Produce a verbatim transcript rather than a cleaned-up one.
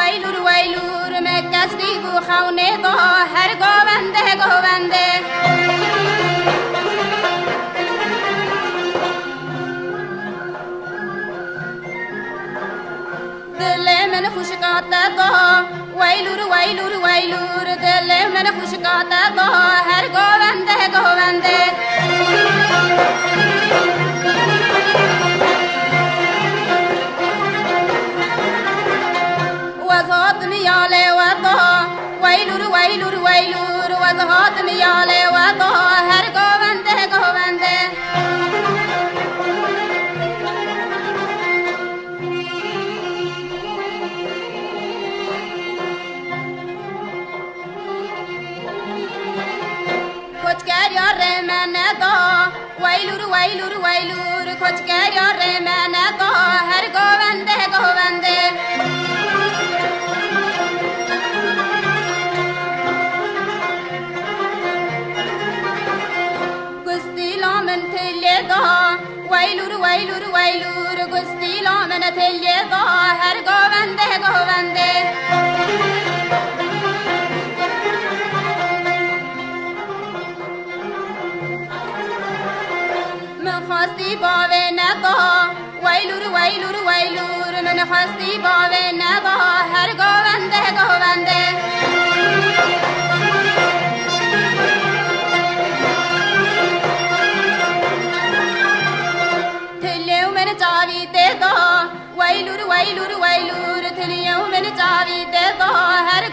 Weylûr, weylûr, me kes dî bû xewnê da, her govende, govende. Dilê min xwişka te da, weylûr, weylûr, weylûr, dilê min xwişka te da, her govende, govende. Wez hatim ya lê we da, weylûr, weylûr, weylûr, wez hatim ya lê we da, her govende, govende. Koçkeriya rê me neda, weylûr, weylûr, weylûr, koçkeriya rê me neda, her govende, govende. Gustîla min tilê da, weylûr, weylûr, weylûr, gustîla min tilê da, her govende, govende. Min xwestî bavê neda, weylûr, weylûr, weylûr, min xwestî bavê neda, her govende, govende. Tilê û min çavî tê da, weylûr, weylûr, weylûr, tilê û min çavî tê da, her